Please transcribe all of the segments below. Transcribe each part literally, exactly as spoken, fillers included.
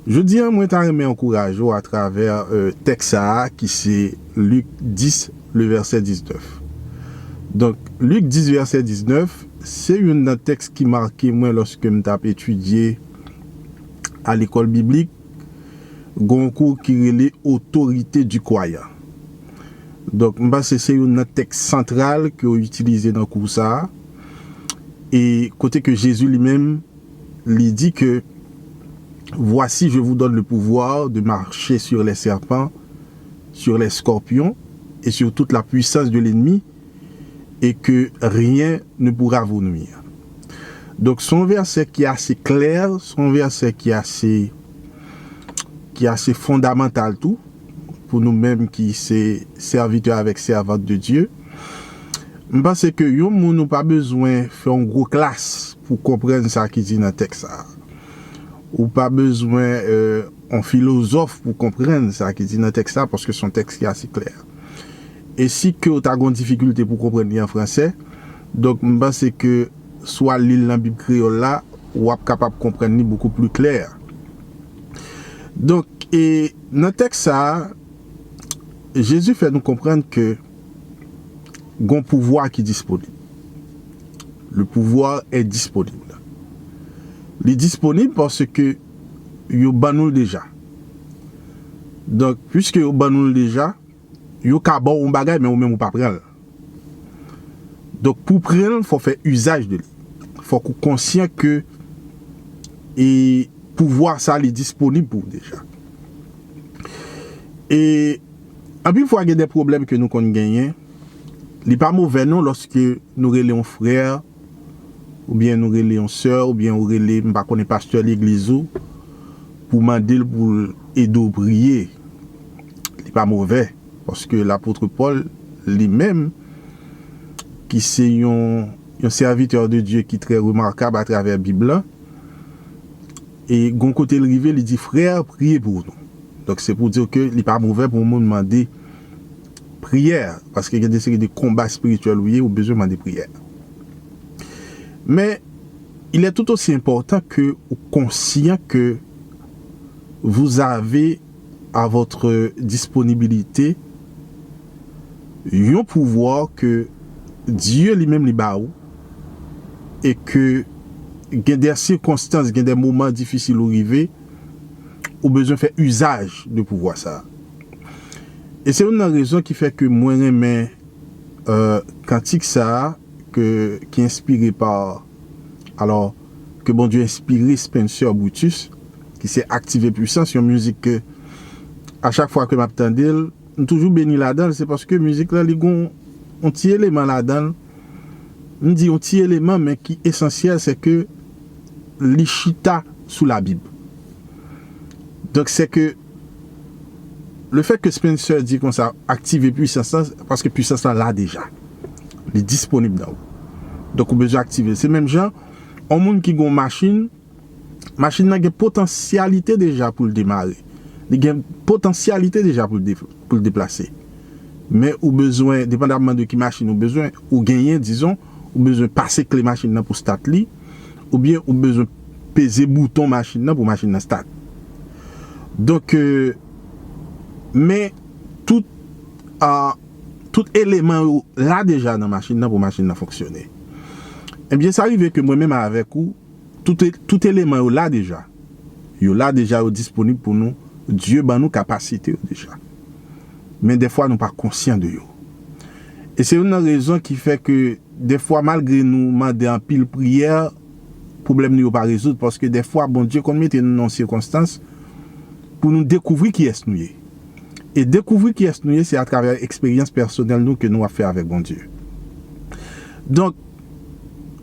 Jodi a, mwen ta renmen ankouraje w atravè, euh, tèks sa a ki se Lik dis, le vèsè diznèf. Donk, Lik dis, vèsè diznèf, se youn nan tèks ki make mwen lòske m t ap etidye a lekòl biblik, gon kou ki rele Autorité du croyant. Donk, m panse se youn nan tèks santral ke yo itilize nan kou sa a. E kote ke Jezi li menm, li di ke, Voici, je vous donne le pouvoir de marcher sur les serpents, sur les scorpions et sur toute la puissance de l'ennemi, et que rien ne pourra vous nuire. Donk, se yon vèsè ki ase klè, se yon vèsè ki ase, ki ase fondamantal tou, pou nou menm ki se sèvitè avèk sèvant de Dye. M panse ke yon moun ou pa bezwen fè yon gwo klas pou konprann sa ki di nan tèks sa a. Ou pa bezwen, euh, yon filozòf pou konprann sa ki di nan tèks sa, paske se yon tèks ki ase klè. E si ke w ta gon difikilte pou konprann li an fransè, donk m panse ke si w al li l nan Bib kreyòl la, w ap kapab konprann li bokou pli klè. Donk, e nan tèks sa a, Jezi fè nou konprann ke gon pouvwa ki disponib. Le pouvoir est disponible. Li disponib paske yo ban nou l deja. Donk, piske yo ban nou l deja, yo ka ba w yon bagay, men ou menm ou pa pran l. Donk, pou pran l, fò w fè izaj de li. Fòk ou konsyan ke e pouvwa sa, li disponib pou ou deja. E anpil fwa, gen de pwoblèm ke nou konn genyen. Li pa movè non lòske nou rele yon frè, oubyen nou rele yon sè, oubyen ou rele, m pa konnen, pastè legliz ou, pou mande l pou l ede w priye. Li pa movè, paske lapot Pòl, li menm, ki se yon, yon sèvitè de Dye ki trè remakab atravè Bib la, e gon kote l rive, li di, Frè, priye pou nou. Donk, se pou di ke li pa movè pou yon moun mande priyè, paske gen de seri de konba espirityèl ou ye, ou bezwen mande priyè. Men, il est tout aussi important que ou konsyan ke vous avez à votre disponibilité yon pouvwa ke Dye li menm li ba ou, e ke gen de sikonstans, gen de moman difisil ou rive, ou bezwen fè izaj de pouvwa sa a. E se youn nan rezon ki fè ke mwen renmen, euh, kantik sa a, ke, ki enspire pa, alò, ke Bondye enspire Spencer Brutus, ki se Aktive Pwisans, yon mizik ke, a chak fwa ke m ap tande l, m toujou beni ladan l, se paske mizik la, li gon yon ti eleman ladan l. M di yon ti eleman, men ki esansyèl, se ke li chita sou Labib. Donk, se ke le fèt ke Spencer di konsa, aktive pwisans lan, paske pwisans lan la deja. Li disponib nan ou. Donk, ou bezwen aktive l. Se menm jan, yon moun ki gon machin, machin nan gen potansyalite deja pou l demare. Li gen potansyalite deja pou l de-, pou l deplase. Men ou bezwen, depandamman de ki machin ou bezwen, ou genyen, dizon, ou bezwen pase kle machin nan pou stat li, oubyen ou bezwen peze bouton machin nan pou machin nan stat. Donk, euh, men tout, ah, tout eleman yo la deja nan machin nan pou machin nan fonksyone. Ebyen, sa rive ke mwen menm avèk ou, tout, tout eleman yo la deja. Yo la deja, yo disponib pou nou. Dye ban nou kapasite yo deja. Men dèfwa, nou pa konsyan de yo. E se youn nan rezon ki fè ke dèfwa, malgre nou mande anpil priyè, pwoblèm nou yo pa rezoud, paske dèfwa, Bondye konn mete nou nan yon sikonstans pou nou dekouvri kiyès nou ye. E dekouvri kiyès nou ye, se atravè eksperyans pèsonèl nou ke nou ap fè avèk Bondye. Donk,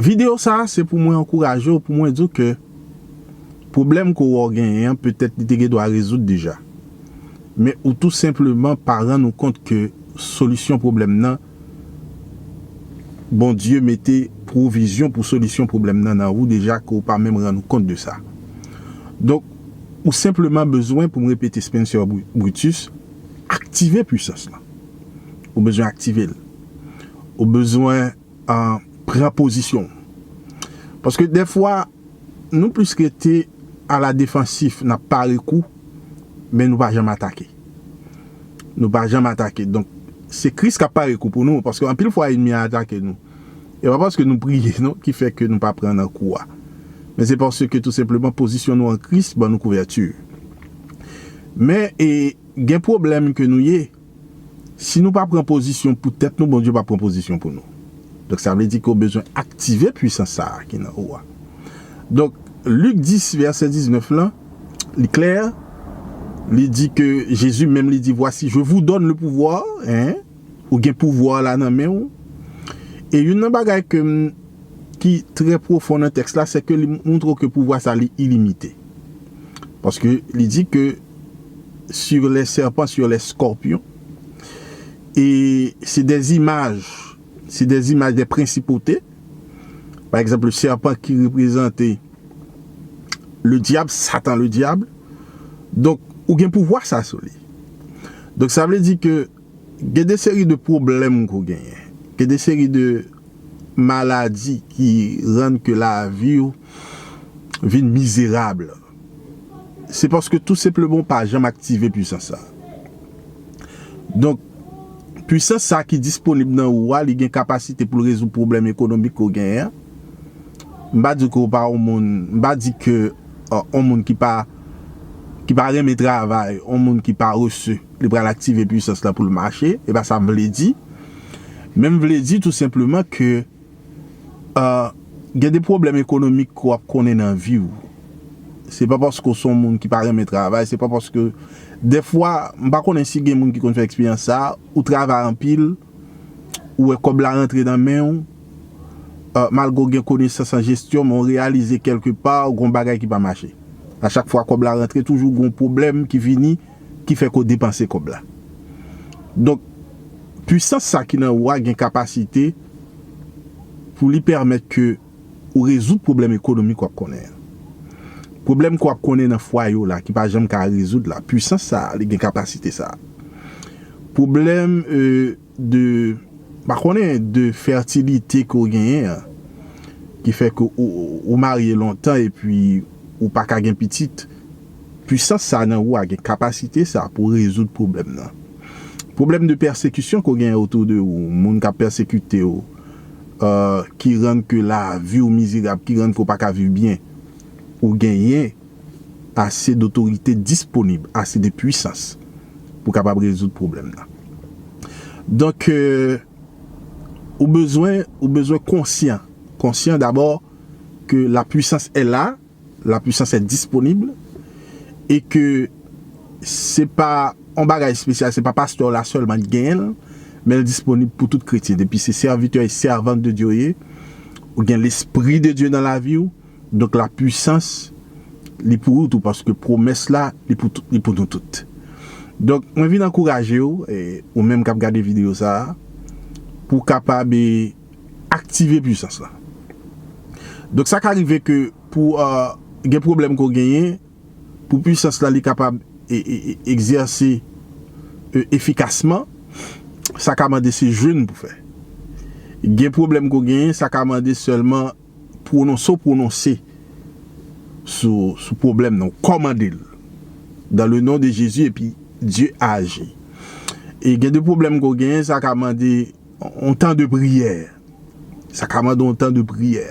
videyo sa a, se pou mwen ankouraje w, pou mwen di w ke pwoblèm ke w wè w genyen an, petèt li te gen dwa rezoud deja. Men ou tou senpleman pa rann ou kont ke solisyon pwoblèm nan, Bondye mete pwovizyon pou solisyon pwoblèm nan nan ou deja, ke w pa menm rann ou kont de sa. Donk, ou senpleman bezwen, pou m repete Spencer Bru-, Brutus, aktive pwisans lan. Ou bezwen aktive l. Ou bezwen, ah, pran pozisyon w. Paske dèfwa, nou plis rete aladefansif, n ap pare kou, men nou pa janm atake. Nou pa janm atake. Donk, se Kris k ap pare kou pou nou, paske anpil fwa ènmi a atake nou. E pa paske nou priye, non, ki fè ke nou pa pran nan kou a. Men se paske tou senpleman pozisyon nou an Kris ban nou kouvèti. Men, e, gen pwoblèm ke nou ye, si nou pa pran pozisyon pou tèt nou, Bondye pa pran pozisyon pou nou. Donk, sa vle di ke w bezwen aktive pwisans sa a ki nan ou a. Donk, Lik dis, vèsè diznèf lan, li klè, li di ke Jezi menm li di, Voici, je vous donne le pouvoir, hein, ou gen pouvwa la nan men w. E youn nan bagay ke m, ki trè pwofon nan tèks la, se ke li montre w ke pouvwa sa li ilimite. Paske li di ke sur les serpents, sur les scorpions, e se des images, se des images des principautés. Pa egzanp, le serpent ki reprezante le dyab, Satan le dyab. Donk, ou gen pouvwa sa sou li. Donk, sa vle di ke gen de seri de pwoblèm ke w genyen. Gen de seri de maladi ki rann ke lavi w vin mizerab. Se paske tou senpleman w pa janm aktive pwisans sa. Donk, pwisans sa ki disponib nan ou a, li gen kapasite pou l rezoud pwoblèm ekonomik ke w genyen an. M pa di ke w pa yon moun, m pa di ke, euh, yon moun ki pa, ki pa renmen travay, yon moun ki parese, li pral aktive pwisans la pou l mache, e pa sa m vle di. Men m vle di tou senpleman ke, euh, gen de pwoblèm ekonomik ke w ap konnen nan vi w. Se pa paske w se yon moun ki pa renmen travay, se pa paske, dèfwa, m pa konnen si gen moun ki konn fè eksperyans sa, ou travay anpil, ou wè kòb la rantre nan men w, euh, malgre w gen konesans an jesyon, men w reyalize kèlkepa, w gen yon bagay ki pa mache. A chak fwa kòb la rantre, toujou gen yon pwoblèm ki vini, ki fè ke w depanse kòb la. Donk, pwisans sa ki nan ou a gen kapasite pou li pèmèt ke ou rezoud pwoblèm ekonomik w ap konnen an. Pwoblèm ke w ap konnen nan fwaye w la, ki pa janm ka rezoud la, pwisans sa a, li gen kapasite sa a. Pwoblèm, euh, de, pa konnen, de fètilite ke w genyen an, ki fè ke ou, ou, ou marye lontan epi ou pa ka gen pitit, pwisans sa nan ou a gen kapasite sa pou rezoud pwoblèm nan. Pwoblèm de pèsekisyon ke w genyen otou de ou, moun k ap pèsekite w, euh, ki rann ke lavi w mizerab, ki rann ke w pa ka viv byen, ou genyen ase dotorite disponib, ase de pwisans pou kapab rezoud pwoblèm nan. Donk, euh, ou bezwen, ou bezwen konsyan. Konsyan dabò ke la puissance est là, la puissance est disponible, e ke se pa yon bagay espesyal, se pa pastè w la sèlman ki genyen l, men l disponib pou tout kretyen. Depi se sèvitè e sèvant de Dieu w ye, ou gen Lespri de Dieu nan lavi w, donk la puissance, li pou ou tou, paske pwomès la, li pou, tou- li pou nou tout. Donk, mwen vin ankouraje w, e, ou menm k ap gade videyo sa a, pou w kapab, e, aktive pwisans la. Donk, sa ka rive ke pou, euh, gen pwoblèm ke w genyen, pou pwisans la li kapab e, e, e, egzèse, e, efikasman, sa ka mande se jèn pou fè. Gen pwoblèm ke w genyen, sa ka mande sèlman pwononse w pwononse sou, sou pwoblèm nan, w kòmande l. Dans le nom de Jésus, epi Dieu agit. E gen de pwoblèm ke w genyen, sa ka mande yon tan de priyè. Sa ka mande yon tan de priyè.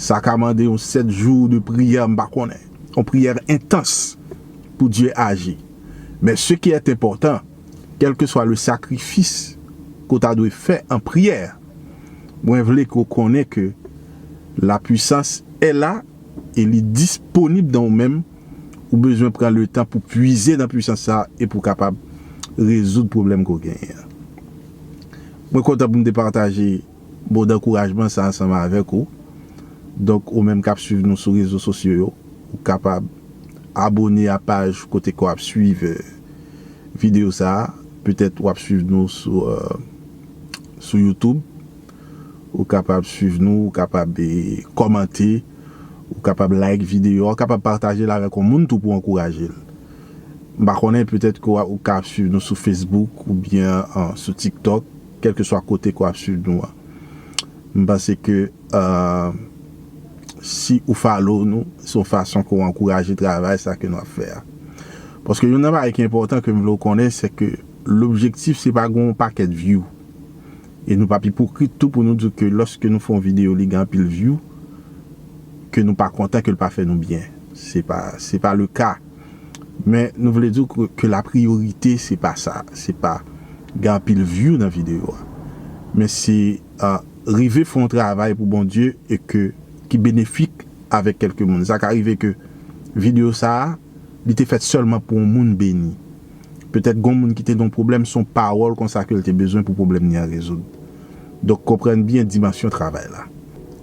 Sa ka mande yon sèt jou de priyè, m pa konnen. Yon priyè entans pou Dieu agit. Men ce qui est important, quel que soit le sacrifice ke w ta dwe fè an priyè, mwen vle ke w konnen ke la puissance est là e li disponib nan ou menm. Ou bezwen pran le tan pou pwize nan pwisans sa a e pou kapab rezoud pwoblèm ke w genyen an. Mwen kontan pou m te pataje mo dankourajman sa ansanm avèk ou. Donk, ou menm k ap swiv nou sou rezo sosyo yo, ou kapab abòne a paj kote ke w ap swiv, euh, videyo sa a. Petèt w ap swiv nou sou, euh, sou YouTube. Ou kapab swiv nou, ou kapab, e, kòmante, ou kapab like videyo a, ou kapab pataje l avèk yon moun tou pou ankouraje l. M pa konnen, petèt ke w a- ou ka ap swiv nou sou Facebook oubyen, an, sou TikTok, kèlkeswa kote ke w ap swiv nou an. M panse ke, euh, Si ou follow nou, se yon fason ke w ankouraje travay sa ke nou ap fè a. Paske youn nan bagay ki enpòtan ke m vle w konnen, se ke lobjektif se pa gen yon pakèt view. E nou p ap ipokrit tou pou nou di ke lòske nou fè yon videyo, li gen anpil view, ke nou pa kontan, ke l pa fè nou byen. Se pa, se pa le ka. Men nou vle di ke, ke la priyorite, se pa sa. Se pa gen anpil view nan videyo a. Men se, ah, rive fè yon travay pou Bondye e ke, ki benefik avèk kèlke moun. Sa ka rive ke videyo sa a, li te fèt sèlman pou yon moun beni. Petèt gen yon moun ki te gen yon pwoblèm, se yon pawòl konsa ke l te bezwen pou pwoblèm li an rezoud. Donk, konprann byen dimansyon travay la.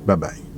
Babay.